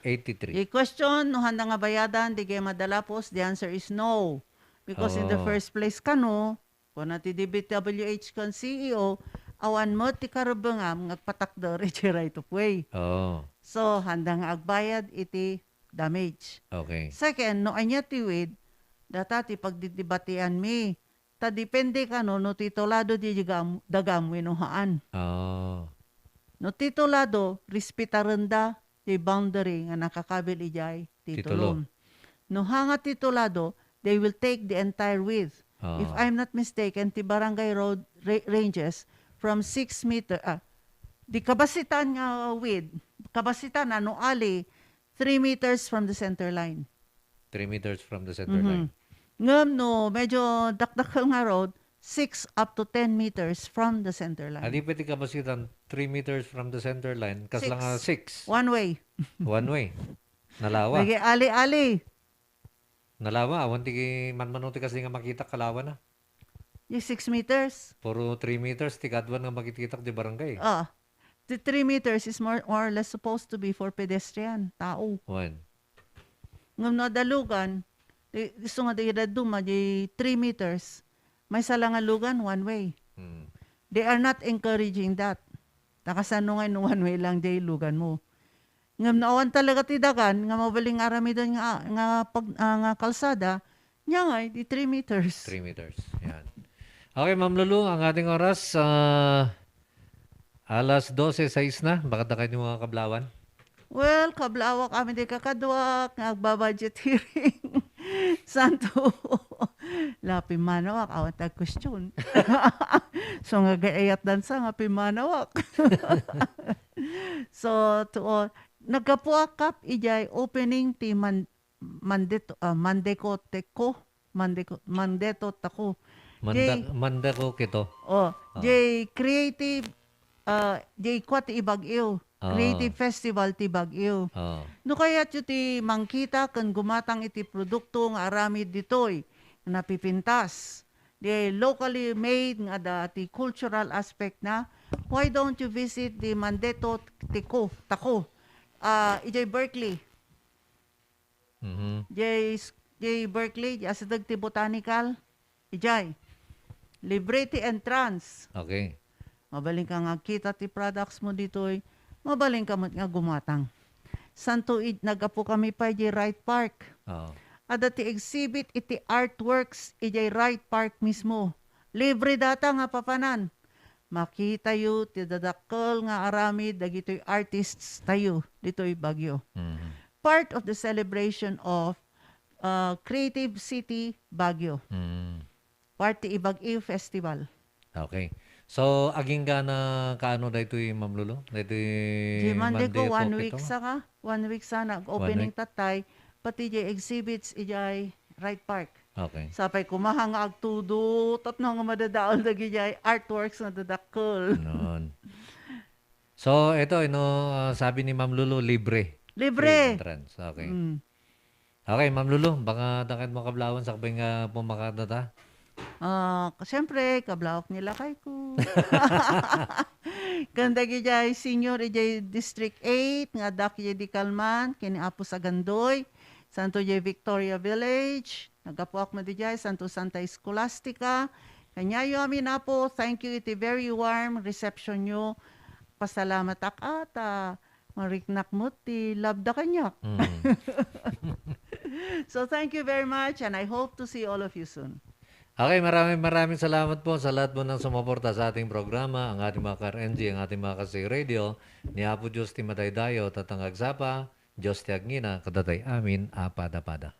eighty-three. Di question, no handa nga bayadan, di kay madalapos, the answer is no. Because in the Oo. first place kano, kuna ti D P W H ken C E O, awan met ti karebbengam nga agpatakder iti right of way. Oo. So, handa nga agbayad iti damage. Okay. Second, no ania ti wid, data ti pagdidibatianmi. Ta depende kano no titulado ti dagam-, dagam wenno haan. Ah. No titulado, respetarenda ti boundary nga nakakabil idiay titulo. Titulo. No haan nga titulado, they will take the entire width. Ah. If I'm not mistaken, ti barangay road ra-, ranges from six meter, ah, di kabasitan nga width, kabasitan, ano, ali, three meters from the center line. Three meters from the center Mhm. line. Ngem no medyo dakdakkel nga road, six up to ten meters from the center line. Adi pwede kabasitan, three meters from the center line, kasla nga six. Six. One way. One way. Nalawa. Lagi ali-ali. Nalawa, awan ti manmano ti kasdi nga makita kalawana. Di six meters. Puro three meters ti kaduan nga makititak di barangay. Ah. The three meters is more, more or less supposed to be for pedestrian, tao. Wen. Ngem no adda lugan, di, gusto nga di dadduma, di three meters. Maysa la nga lugan, one way. Hmm. They are not encouraging that. Ta kasano nga no one way lang di lugan mo. Ngem no awan talaga ti dagan nga mabalin nga aramiden nga, nga pag-, ah, nga kalsada, nia ngay, di three meters. Three meters. Yan. Okay, Ma'am Lulu, ang ating oras, ah, alas dose sais na. Baka da kayo mga kablawan? Well, kablawak amin di kakaduak nga agba-budget hearing. Santo. La, pimmanawak, awan tag question. So, nga gayat dansa nga pimmanawak. So, to all, naggapuak kap ijay opening ti man-, Mandet-, ah, Mandeko Teko, Mandeko, Mandeto Tako. Manda-, Jay, Mandeko Kito. Oh, ah. Jay creative, ah, jay kua ti Baguio. Ah. Creative Festival ti Baguio. Ah. No kayatyo ti mangkita ken gumatang iti produkto nga aramid ditoy, napipintas. Di locally made nga adda ti cultural aspect na, why don't you visit the Mandeto Tiko, Tako? Ah, ijay Berkeley. Mhm. Jay s-, jay Berkeley, jay asideg ti botanical. Ijay. Libre ti entrance. Okay. Mabalin ka nga kita ti products mo ditoy. Mabalin ka met nga gumatang. Santo id-, naggapu kami pay di Wright Park. Oo. Adda ti exhibit iti artworks idiay Wright Park mismo. Libre data nga papanan. Makitayo ti dadakkel nga aramid dagitoy artists tayo ditoy Baguio. Mhm. Part of the celebration of, uh, Creative City Baguio. Mm. Part ti Baguio Festival. Okay. So, agingga na kaano daytoy, Ma'am Lulu? Daytoy Di Monday ko, Monday one to week pito? Sa ka? One week sana, One opening week? Tatay, pati di exhibits, ijay Wright Park. Okay. Sapay kumaha nga agtudo, tapno nga madadaol dagijay artworks nga dadakkel. Noon. So, ito, ino, ah, sabi ni Ma'am Lulu, libre. Libre. Free entrance. Okay. Mm. Okay, Ma'am Lulu, baka dakit mo kablawan sakbay nga pumakadata. Ah, siyempre, kablawak ni lakay ko. Ken dagijay senior ijay District eight, nga adda ijay Dicalman, ken ni Apo Sagandoy, santo ijay Victoria Village, naggapuak met ijay, santo Santa Scholastica. Kaniayo amin, Apo, thank you iti very warm reception yo. Pasalamat ak, ata. Mariknak met ti labda kaniak. Mm. So, thank you very much, and I hope to see all of you soon. Okay, maraming, maraming salamat po sa lahat po ng sumuporta sa ating programa, ang ating mga ka-R N G, ang ating mga kasi radio, ni Apo Diyos ti madaydayaw, tatang agsapa, Diyos ti agngina, kadatay amin, apada-pada.